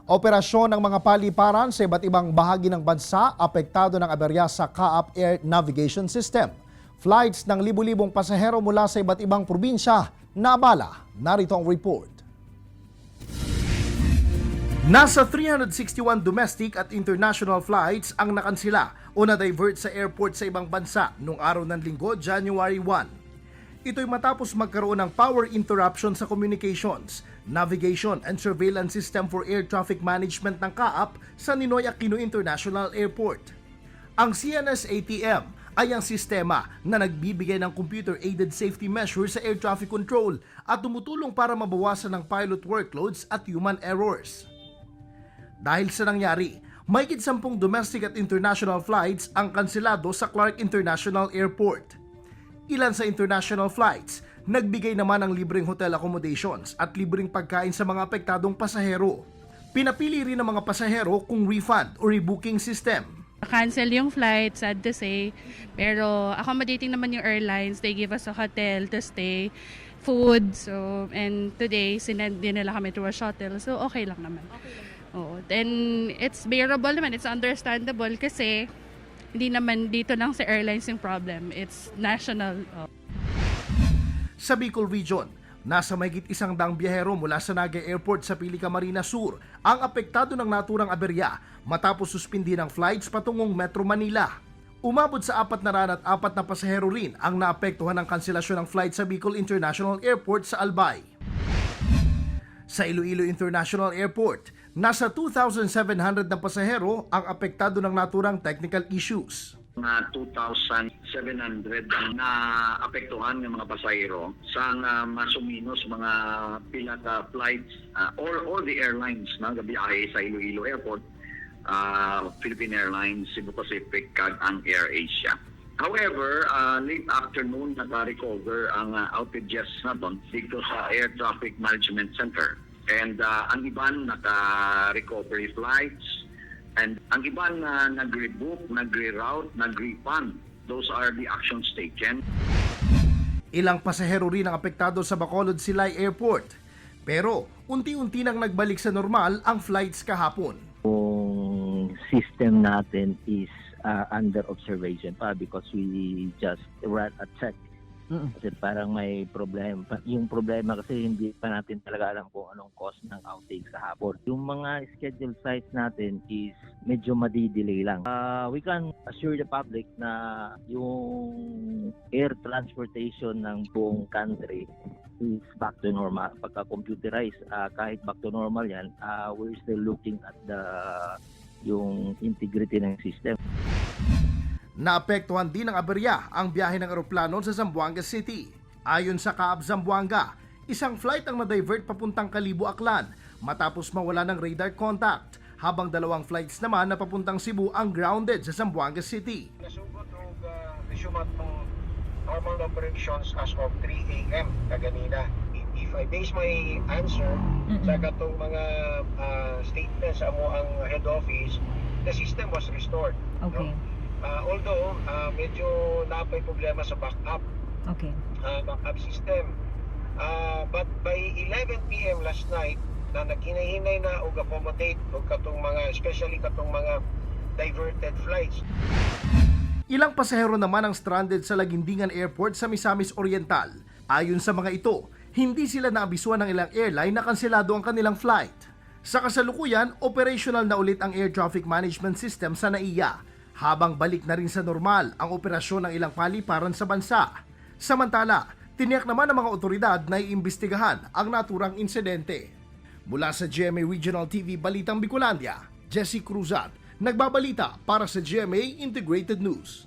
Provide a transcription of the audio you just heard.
Operasyon ng mga paliparan sa iba't ibang bahagi ng bansa, apektado ng aberya sa CAAP Air Navigation System. Flights ng libu-libong pasahero mula sa iba't ibang probinsya naabala. Narito ang report. Nasa 361 domestic at international flights ang nakansila o na-divert sa airport sa ibang bansa noong araw ng Linggo, January 1. Ito'y matapos magkaroon ng power interruption sa communications, navigation and surveillance system for air traffic management ng CAAP sa Ninoy Aquino International Airport. Ang CNS-ATM ay ang sistema na nagbibigay ng computer-aided safety measures sa air traffic control at tumutulong para mabawasan ang pilot workloads at human errors. Dahil sa nangyari, mahigit 10 domestic at international flights ang kanselado sa Clark International Airport. Ilan sa international flights, nagbigay naman ng libreng hotel accommodations at libreng pagkain sa mga apektadong pasahero. Pinapili rin ng mga pasahero kung refund o rebooking system. Cancel yung flight, sad to say. Pero accommodating naman yung airlines. They give us a hotel to stay, food. So, and today, sinend din nila kami through a shuttle. So, okay lang naman. Oo. Then, it's bearable naman. It's understandable kasi hindi naman dito lang sa airlines yung problem. It's national. Oo. Sa Bicol Region, nasa mahigit 100 biyahero mula sa Naga Airport sa Pili, Camarines Sur ang apektado ng naturang aberya matapos suspindi ng flights patungong Metro Manila. Umabot sa 404 na pasahero rin ang naapektuhan ng kanselasyon ng flight sa Bicol International Airport sa Albay. Sa Iloilo International Airport, nasa 2,700 na pasahero ang apektado ng naturang technical issues. Mga 2,700 ang naapektuhan ng mga pasahero sa nga mas o menos mga pila ka flights, all the airlines na gabiyahe sa Iloilo Airport, Philippine Airlines, Cebu Pacific kag ang Air Asia. However, late afternoon naka-recover ang outages naton dito sa Air Traffic Management Center. And ang iban naka-recovery flights, and ang iban na nag-rebook, nag-reroute, nag-refund. Those are the actions taken. Ilang pasahero rin ang apektado sa Bacolod Silay Airport. Pero unti-unti nang nagbalik sa normal ang flights kahapon. Yung system natin is under observation pa because we just ran a check. Kasi parang may problema. Yung problema kasi, hindi pa natin talaga alam kung anong cause ng outage kahapon. Yung mga scheduled flights natin is medyo madidelay lang. We can assure the public na yung air transportation ng buong country is back to normal. Pagka computerized, kahit back to normal yan, we're still looking at the yung integrity ng system. Naapektuhan din ng aberya ang biyahe ng eroplano sa Zamboanga City. Ayon sa CAAP Zamboanga, isang flight ang na-divert papuntang Kalibo, Aklan matapos mawala ng radar contact, habang dalawang flights naman na papuntang Cebu ang grounded sa Zamboanga City. Nasugot og resume atong normal operations as of 3 a.m. Kaganina. If I base my answer sa katong mga statements sa amoang head office, the system was restored. Although medyo napay problema sa backup backup system. But by 11 p.m. last night, na naghinay-hinay na og accommodate og katong mga, especially katong mga diverted flights. Ilang pasahero naman ang stranded sa Laguindingan Airport sa Misamis Oriental. Ayon sa mga ito, hindi sila naabisuan ng ilang airline na kanselado ang kanilang flight. Sa kasalukuyan, operational na ulit ang air traffic management system sa NAIA, habang balik na rin sa normal ang operasyon ng ilang paliparan sa bansa. Samantala, tiniyak naman ng mga otoridad na iimbestigahan ang naturang insidente. Mula sa GMA Regional TV Balitang Bicolandia, Jesse Cruzat, nagbabalita para sa GMA Integrated News.